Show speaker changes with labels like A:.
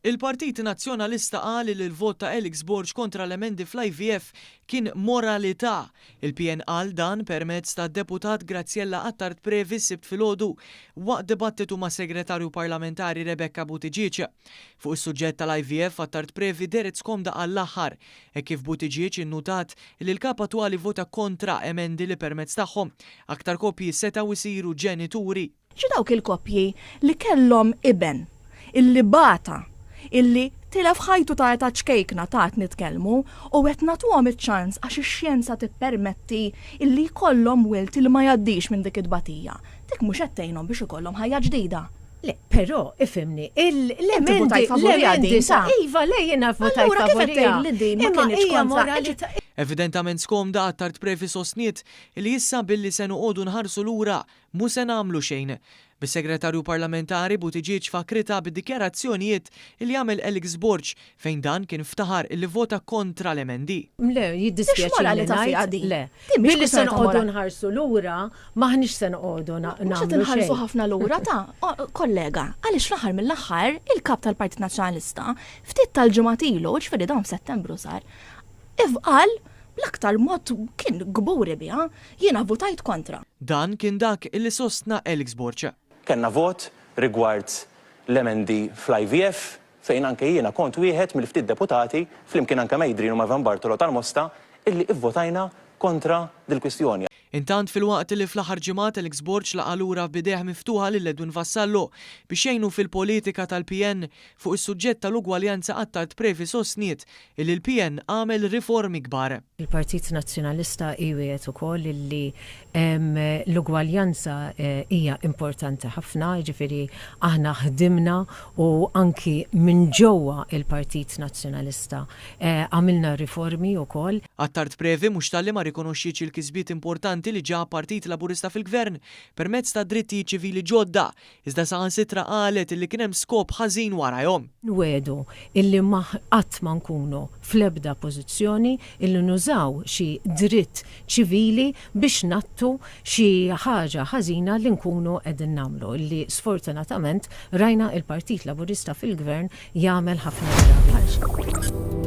A: Il-Partit Nazzjonalista qal li l-vot ta' Alex Borg kontra l-emendi fl-IVF kien moralità. Il-PN qal dan permezz tad-Deputat Graziella Attard Previ s-Sibt filgħodu waqt dibattitu mas-Segretarju Parlamentari Rebecca Buttigieg. Fuq is-suġġett tal-IVF, Attard Previ dehret skomda għall-aħħar hekk kif Buttigieg innutat li l-Kap attwali vvota kontra emendi li permezz tagħhom aktar koppji setgħu jsiru ġenituri.
B: Xi dawk il-koppji li kellhom iben illi bata, illi tilef ħajtu ta' età ċkejkna ta' qed nitkellmu u qed nagħtuhom iċ-ċans għax ix-xjenza tippermetti illi jkollhom wild illi ma jgħaddix minn dik it-tbatija. Dik mhux qed tgħinhom biex ikollhom ħajja ġdida.
C: Le, però, ifhimni, l-emendi, l-emendi sa. Iva, le jiena votajt
B: Allura kif qed tgħid li din ma kinitx kontra?
A: Evidentament skomda, Attard Previ sostniet li issa billi se noqogħdu nħarsu lura Mhu se nagħmlu xejn. Bis-Segretarju Parlamentari Buttigieg fakkritha bid-dikjarazzjonijiet li għamel Alex Borg fejn dan kien ftaħar li vvota kontra l-emendi.
C: Le, jiddispjaċini ngħid, le. Billi se noqogħdu nħarsu lura, m'aħniex se noqogħdu nagħmlu xejn.
B: Mhux qed inħarsu ħafna lura ta' kollega, għaliex fl-aħħar mill-aħħar il-Kap tal-Partit Nazzjonalista ftit tal-ġimgħat ilu, jiġifieri dan f'Settembru sar, qal bl-aktar mod kien kburi biha, Jiena vvutajt kontra.
A: Dan kien dak li sostna Alex Borg.
D: Kellna vot rigward l-emendi fl-IVF fejn anke jiena kont wieħed mill-ftit deputati, flimkien anke ma' Adrian u ma' Ivan Bartolo tal-Mosta, illi ivvotajna kontra dil-kwistjoni.
A: Intant filwaqt li fl-aħħar ġimgħat Alex Borg laqa' lura b'idejh miftuħa lil Edwin Vassallo biex jgħinu fil-politika tal-PN fuq is-suġġett tal-ugwaljanza Attard Previ sostniet illi l-PN għamel riformi kbar.
C: Il-Partit Nazzjonalista jwiegħed ukoll illi l-ugwaljanza hija importanti ħafna, jiġifieri aħna ħdimna u anki minn ġewwa il-Partit Nazzjonalista għamilna riformi wkoll.
A: Attard Previ mhux talli ma rrikonoxxietx il-kisbiet importanti li ġab Partit Laburista fil-Gvern permezz ta' drittijiet ċivili ġodda, Iżda saħansitra qalet li kien hemm skop ħażin warajhom.
C: Nwiegħdu illi ma qatt ma nkunu fl-ebda pożizzjoni illi nużaw xi dritt ċivili biex ngħattu xi ħaġa ħażina li nkunu qegħdin nagħmlu, illi sfortunatament rajna il-Partit Laburista fil-Gvern jagħmel ħafna drabi.